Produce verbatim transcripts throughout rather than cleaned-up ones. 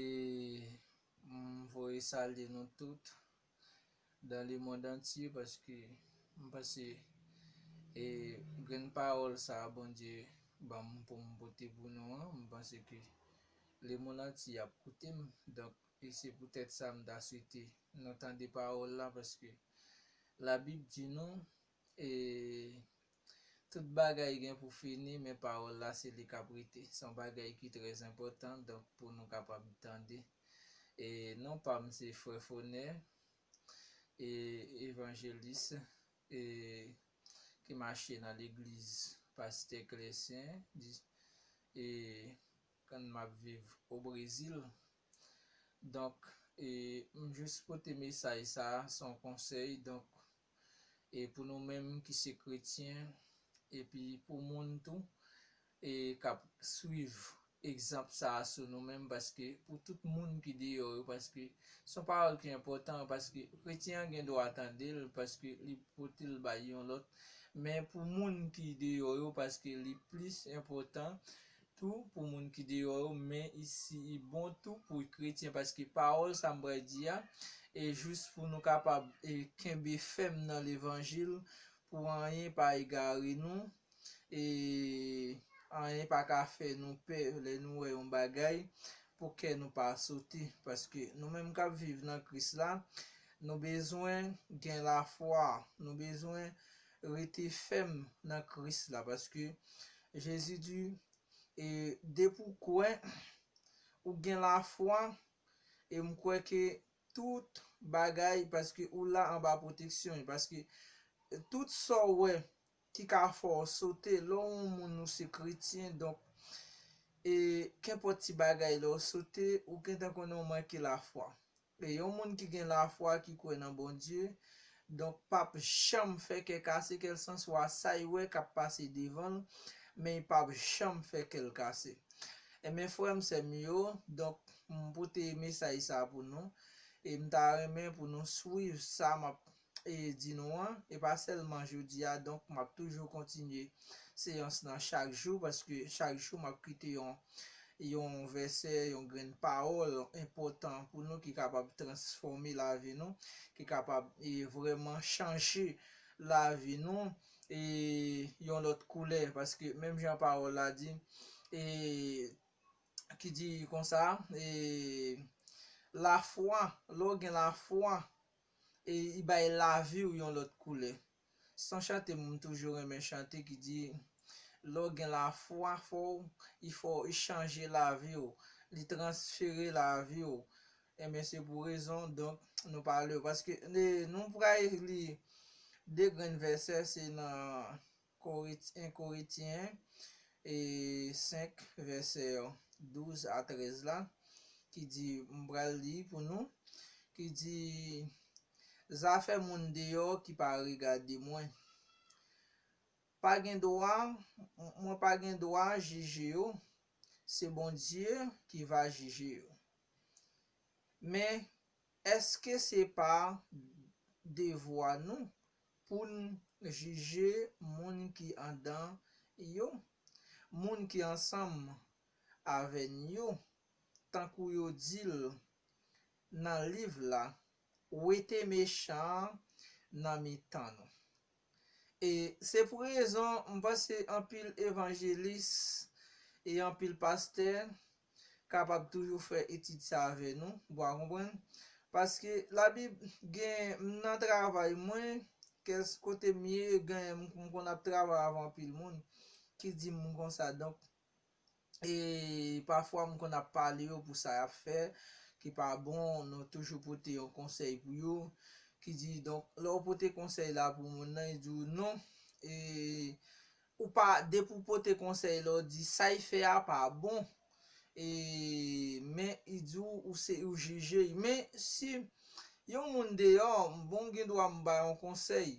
E m voye salye nou tout dans le monde entier, paske m panse e grenn pawòl sa a Bondye ban m pou m pote pou nou an, m panse ke lemonn antye ap koute m. Donk, e se poutèt sa m ta swete nou tande pawòl la, paske Labib di nou, e tout bagay gen pou fini, men pawòl la se li k ap rete. Se yon bagay ki trè enpòtan, donk pou nou kapab tande. E non pa m se Frè Fonè, e evanjelis, e ki mache nan legliz Pastè Klèsen, di, e kan m ap viv o Brezil. Donk, e m jis pote mesaj sa a, se yon konsèy, donk, e pou nou menm ki se kretyen, epi pou moun tou, e k ap swiv egzanp sa a sou nou menm, paske pou tout moun ki deyò yo, paske se yon pawòl ki enpòtan, paske kretyen an gen dwa tande l, paske li pote l bay yon lòt, men pou moun ki deyò yo, paske li plis enpòtan tou pou moun ki deyò yo, men isi li bon tou pou kretyen, paske pawòl sa m pral di a, e jis pou nou kapab e kenbe fèm nan levanjil, pou anyen pa egare nou, e anyen pa ka fè nou pè lè nou wè yon bagay, pou kè nou pa sote, paske nou menm k ap viv nan Kris la, nou bezwen gen lafwa, nou bezwen rete fèm nan Kris la, paske Jezi di, e depi w kwè, ou gen lafwa, e m kwè ke tout bagay, paske ou la anba pwoteksyon, paske tout sa w wè ki ka fè w sote, lè w yon moun ou se kretyen, donk, e kenpòt ti bagay lè w sote, ou gentan konnen w manke lafwa. E yon moun ki gen lafwa, ki kwè nan Bondye, donk p ap janm fè kè kase, kèlkanswa sa y wè k ap pase devan l, men y p ap janm fè kè l kase. Enben, frè m, sè m yo, donk, m pote mesaj sa a pou nou, e m ta renmen pou nou swiv sa m ap e di nou an, e pa sèlman jodi a, donk m ap toujou kontinye seyans lan chak jou, paske chak jou m ap kite yon, yon vèsè, yon grenn pawòl enpòtan pou nou ki kapab transfòme lavi nou, ki kapab e vrèman chanje lavi nou e yon lòt koulè, paske menm jan pawòl la di, e ki di konsa, e lafwa, lè w gen lafwa, e li bay lavi w yon lòt koulè. Se yon chante m toujou renmen chante ki di, lè w gen lafwa, fò w, li fè w, li chanje lavi w, li transfere lavi w. Enben, se pou rezon, donk, nou pale, paske e, nou pral li de grenn vèsè, se nan Korit-, en Korentyen e senk, vèsè douz a trèz la, ki di, m pral li pou nou, ki di, zafè moun deyò ki pa regade mwen. Pa gen dwa, mwen pa gen dwa jije yo, se Bondye ki va jije yo. Men, èske se pa devwa nou pou n jije moun ki andan yo, moun ki ansanm avè n yo, tankou yo di l nan liv la, wete mechan an nan mitan nou. E se pou rezon, m panse anpil evanjelis e anpil pastè kapab toujou fè etid sa avè nou, w a konprann? Paske Labib gen, m nan travay mwen, kès kote m ye, gen, m, m konn ap travay avè anpil moun ki di m konsa. Donk, e pafwa m konn ap pale yo pou sa y ap fè ki pa bon, nou toujou pote yon konsèy pou yo, ki di, donk, lè w pote konsèy la pou moun nan, li di w non, e ou pa, depi w pote konsèy la, w di sa y fè a pa bon, e men li di w, ou se, ou jije l. Men si yon moun deyò, bon, gen dwa m ba yon konsèy,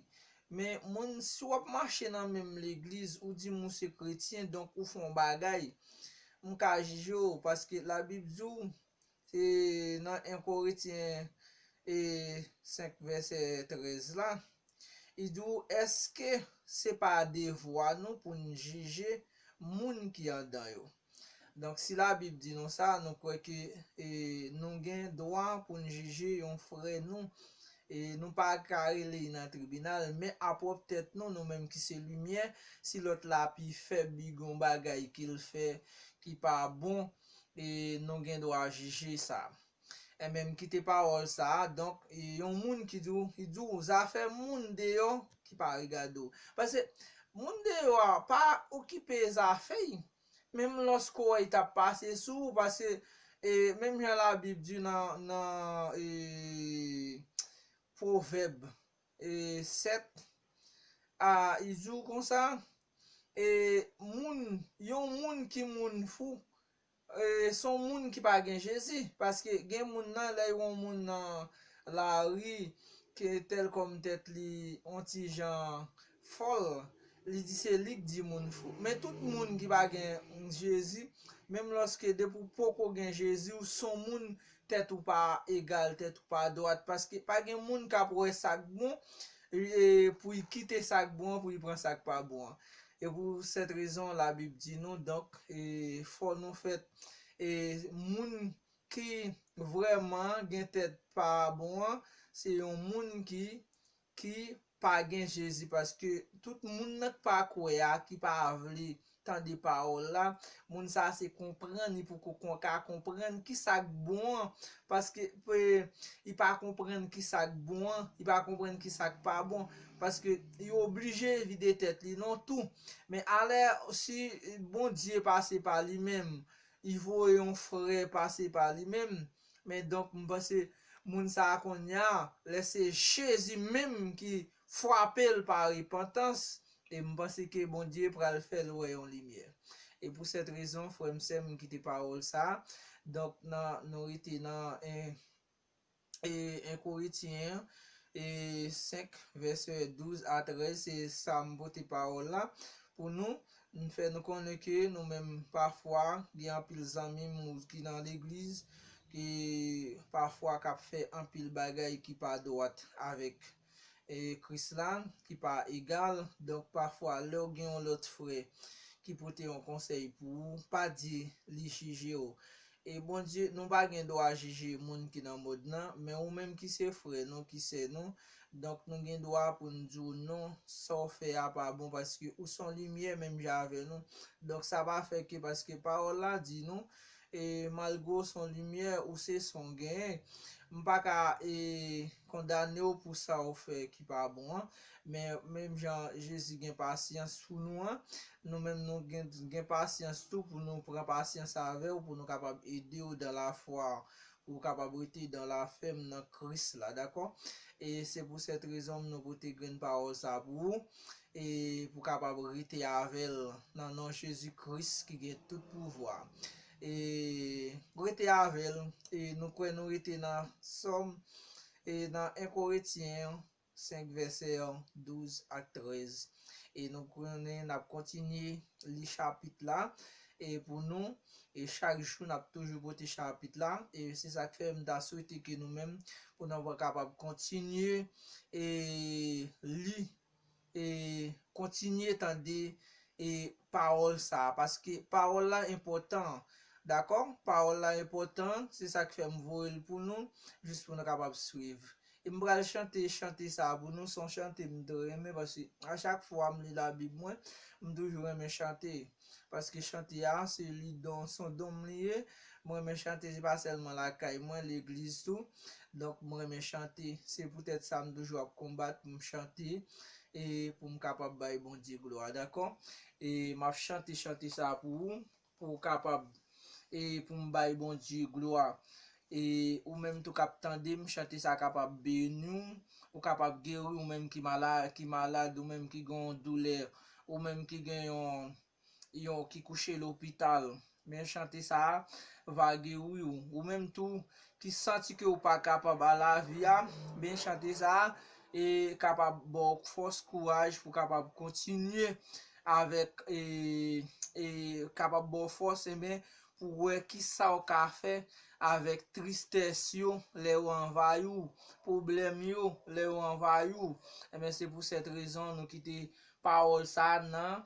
men moun, si w ap mache nan menm legliz, ou di m ou se kretyen, donk ou fè yon bagay, m ka jije w, paske Labib di w, e nan en Korentyen e senk vèsè trèz la, li di w, èske se pa devwa nou pou n jije moun ki andan yo? Donk, si Labib di nou sa, nou kwè ke e, nou gen dwa pou n jije yon frè nou. E nou pa ka rele l nan tribinal, men apwòp tèt nou, nou menm ki se limyè, si lòt la pi fèb, li gen yon bagay ke l fè ki pa bon, e nou gen dwa jije sa. Enben, m kite pawòl sa a. Donk, e, yon moun ki di w, ki di w, zafè moun deyò ki pa regade w. Paske moun deyò a pa okipe zafè l. Menm lòske w wè l t ap pase sou ou, paske, e, menm jan Labib di nan, nan e, Pwovèb e, sèt, a, li di w konsa, e, moun, yon moun ki moun fou, e, se yon moun ki pa gen Jezi. Paske gen moun nan, lè yon moun nan lari, ke tèl kòm tèt li, yon ti jan fòl, li di se li k di moun fou. Men tout moun ki pa gen Jezi, menm lòske depi w poko gen Jezi, w se yon moun tèt ou pa egal, tèt ou pa dwat, paske pa gen moun k ap wè sa k bon, e, pou l kite sa k bon an, pou l pran sa k pa bon an. E pou sèt rezon, Labib di nou, donk, e, fò nou fèt, e, moun ki vrèman gen tèt pa bon an, se yon moun ki, ki pa gen Jezi, paske tout moun nan k pa kwè a, ki pa vle tande pawòl la, moun sa se konprann, li poko kon ka konprann ki sa k bon an, paske, e, li pa konprann ki sa k bon an, li pa konprann ki sa k pa bon, paske li oblije vide tèt li nan tou. Men alè, si Bondye pase pa li menm, li voye yon frè pase pa li menm, men donk, m panse moun sa a kounye a, lè se Jezi menm ki frape l pa repantans, e m panse ke Bondye pral fè l wè yon limyè. E pou sèt rezon, frè m, sè m, m kite pawòl sa a. Donk, nan, nou rete nan en, e, en Korentyen, e, senk, vèsè douz a trèz, se sa m pote pawòl la pou nou. M fè nou konnen ke nou menm, pafwa, gen anpil zanmi m ki nan legliz, ki pafwa k ap fè anpil bagay ki pa dwat avèk, e, Kris la, ki pa egal. Donk, pafwa, lè w gen yon lòt frè ki pote yon konsèy pou ou, pa di li jije w. E Bondye, nou pa gen dwa jije moun ki nan mond nan, men ou menm ki se frè nou, ki sè nou, donk nou gen dwa pou n di w non, sa w fè a pa bon, paske ou se yon limyè menm jan avè nou. Donk sa pa fè ke paske pawòl la di nou, e malgre w se yon limyè, ou se san w genyen. M pa ka, e, kondane w pou sa w fè ki pa bon an, men menm jan Jezi gen pasyans pou nou an, nou menm nou gen, gen pasyans tou pou nou pran pasyans avè w, pou nou kapab ede w dan lafwa, pou w kapab rete dan lafèm nan Kris la, dakò? E se pou sèt rezon nou pote grenn pawòl sa pou ou, e pou w kapab rete avè l nan non Jezi Kris ki gen tout pouvwa. E rete avè l, e nou kwè nou rete nan Sòm, e nan en Korentyen, senk vèsè douz ak trèz. E nou konnen n ap kontinye li chapit la, e pou nou, e chak jou n ap toujou pote chapit la, e se sa k fè m ta swete ke nou menm, pou nou kapab kontinye, e li, e kontinye tande, e pawòl sa a, paske pawòl la enpòtan, dakò? Pawòl la enpòtan, se sa k fè m voye l pou nou, jis pou nou kapab swiv. E m pral chante chante sa a pou nou, se yon chante m te renmen, paske a chak fwa m li Labib mwen, m toujou renmen chante. Paske chante a, se li don, se yon don m li ye. Mwen renmen chante, se pa sèlman lakay mwen, legliz tou. Donk, mwen renmen chante. Se poutèt sa m toujou ap konbat pou m chante, e pou m kapab bay Bondye glwa, dakò? E m ap chante chante sa a pou ou, pou w kapab, e pou m bay Bondye glwa. E ou menm tou k ap tande m, chante sa a kapab beni w, ou kapab geri, ou menm ki mala-, ki malad, ou menm ki gen yon doulè, ou menm ki gen yon, yon ki kouche lopital. Men chante sa a va geri w. Ou menm tou ki santi ke ou pa kapab a lavi a, men chante sa a, e kapab ba w fòs, kouraj pou w kapab kontinye avèk, e, e kapab ba w fòs, enben, pou w wè kisa w ka fè avèk tristès yo lè yo anvayi w, pwoblèm yo lè yo anvayi w. Enben, se pou sèt rezon nou kite pawòl sa a nan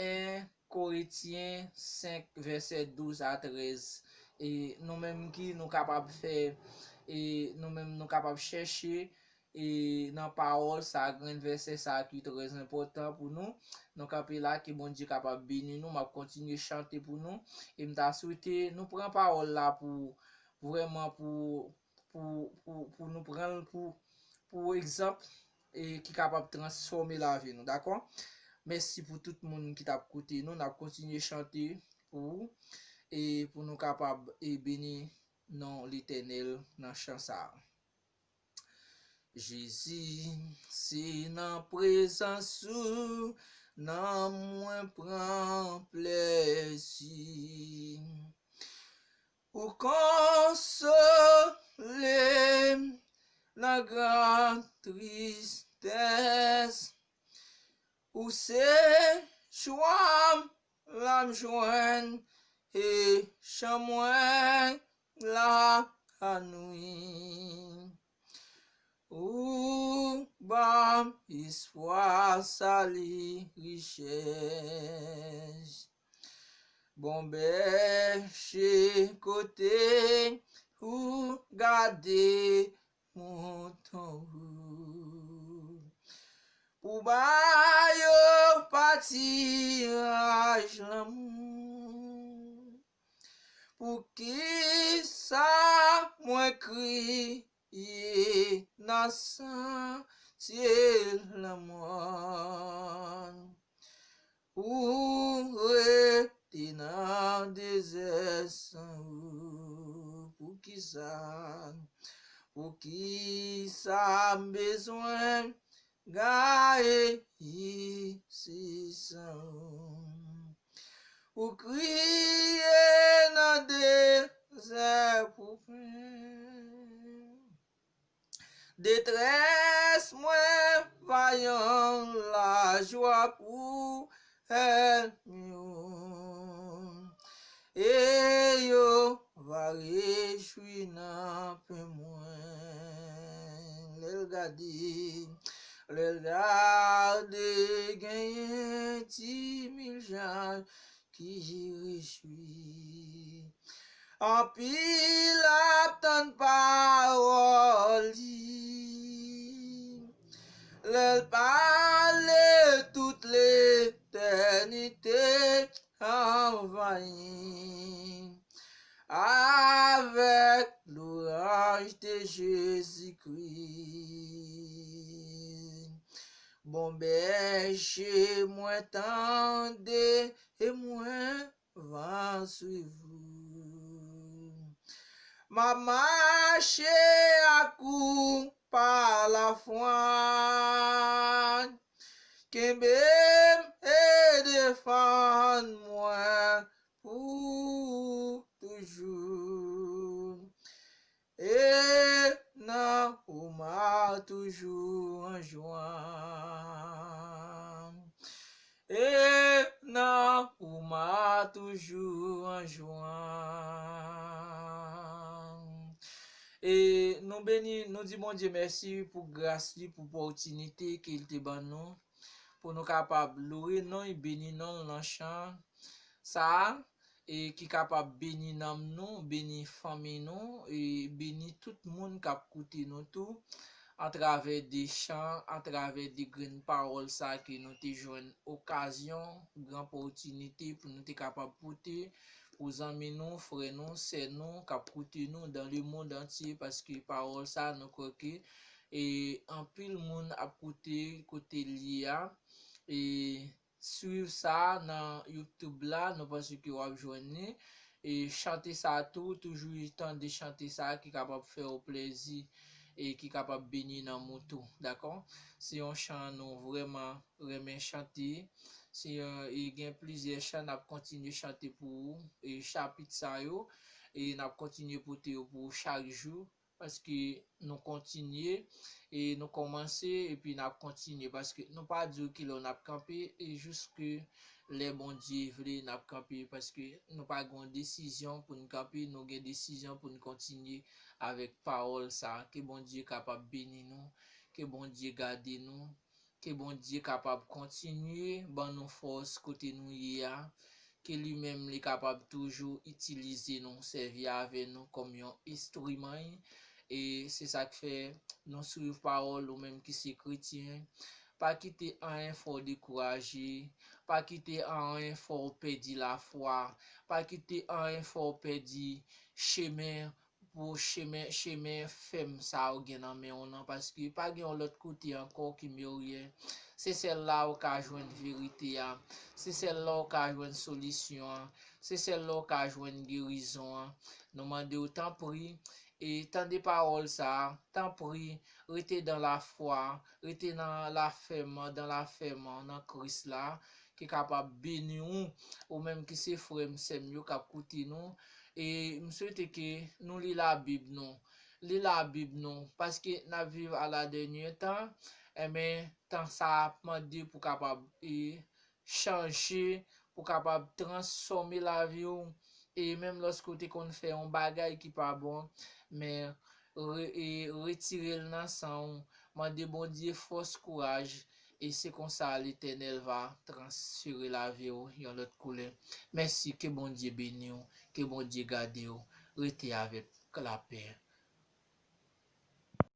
en Koretyen senk, vèsè douz a trèz. E nou menm ki nou kapab fè, e nou menm nou kapab chèche, e nan pawòl sa, grenn vèsè sa ki trè enpòtan pou nou. Nou kanpe la, ke Bondye kapab beni nou. M ap kontinye chante pou nou. E m ta swete nou pran pawòl la pou vrèman pou, pou, pou, pou nou pran l pou, pou egzanp e ki kapab transfòme lavi nou, dakò? Mèsi pou tout moun ki t ap koute nou. N ap kontinye chante pou ou e pou nou kapab e beni non Letènèl nan chan sa a. Jezi, se nan prezans ou nanm mwen pran plezi. Ou konsole m nan gran tristès. Ou se jwa m la m jwenn e chan mwen la anwi. Ou ban m espwa, sali, richès. Bon bèche kote ou gade mouton ou. Ou ba yo patiraj lanmou. Poukisa mwen kriye nan santye lanmòn? Ou rete nan dezè san ou. Poukisa? Poukisa m bezwen gaye isi san ou? Ou kriye nan dezè pou pen. Detrès mwen va yon lajwa pou ènmi yo. E yo va rejwi nan pen mwen. Lè l gade, lè l gade genyen ti mil jan ki rejwi. Anpil ap tann pawòl li. Lè l pale, tout letènite anvayi avèk louranj de Jezikri. Bon bèche mwen, tande e mwen va swiv ou. M ap mache ak ou pa lafwa. Kenbe m e defann mwen pou toujou. E nan ou m a toujou an jwa. E nan ou m a toujou an jwa. E nou beni, nou di Bondye mèsi pou gras li, pou opòtinite ke l te ban nou, pou nou kapab loure non l, beni non l nan chan sa a, e ki kapab beni nanm nou, beni fanmi nou, e beni tout moun k ap koute nou tou, atravè de chan, atravè de grenn pawòl sa ke nou te jwenn okazyon, gran opòtinite pou nou te kapab pote pou zanmi nou, frè nou, sè nou k ap koute nou dans le monde entier, paske pawòl sa nou kwè ke e anpil moun ap koute kote l ye a. E swiv sa nan YouTube la, nou panse ke w ap jwenn li. E chante sa tou, toujou tande chante sa ki kapab fè w plezi e ki kapab beni nanm ou tou, dakò? Se yon chan nou vrèman renmen chante. Se yon, e gen plizyè chan n ap kontinye chante pou ou, e chapit sa yo, e n ap kontinye pote yo pou ou chak jou. Paske nou kontinye e nou kòmanse epi n ap kontinye, paske nou pa di w kilè n ap kanpe, e jiske lè Bondye vle n ap kanpe, paske nou pa gen yon desizyon pou n kanpe, nou gen desizyon pou n kontinye avèk pawòl sa. Ke Bondye kapab beni nou, ke Bondye gade nou, Ke Bondye kapab kontinye ban nou fòs kote nou ye a. Ke li menm li kapab toujou itilize nou, sèvi avè nou kòm yon enstriman. E se sa k fè nou swiv pawòl ou menm ki se kretyen. Pa kite anyen fè w dekouraje. Pa kite anyen fè w pèdi lafwa. Pa kite anyen fè w pèdi chemen pou chemen, chemen fèm sa ou gen nan men w nan, paske pa gen yon lòt kote ankò ki myoryè. Se sèl la ou ka jwenn verite a. Se sèl la ou ka jwenn solisyon an. Se sèl la ou ka jwenn gerizon an. Nou mande w tanpri, e tande pawòl sa a, tanpri, rete dan lafwa, rete nan lafèm, dan lafèm nan Kris la, ki kapab beni w, ou menm ki se frè m, sè m yo k ap koute nou. E m swete ke nou li Labib nou. Li Labib nou, paske n ap viv a la dènyè tan, enben, tan sa a ap mande pou kapab e chanje, pou kapab transfòme lavi w. E menm lòske w te konn fè yon bagay ki pa bon, men re, e retire l nan san w. Mande Bondye fòs, kouraj, e se konsa Letènèl va transfere lavi w yon lòt koulè. Mèsi, ke Bondye beni w, ke Bondye gade w. Rete avèk lapè.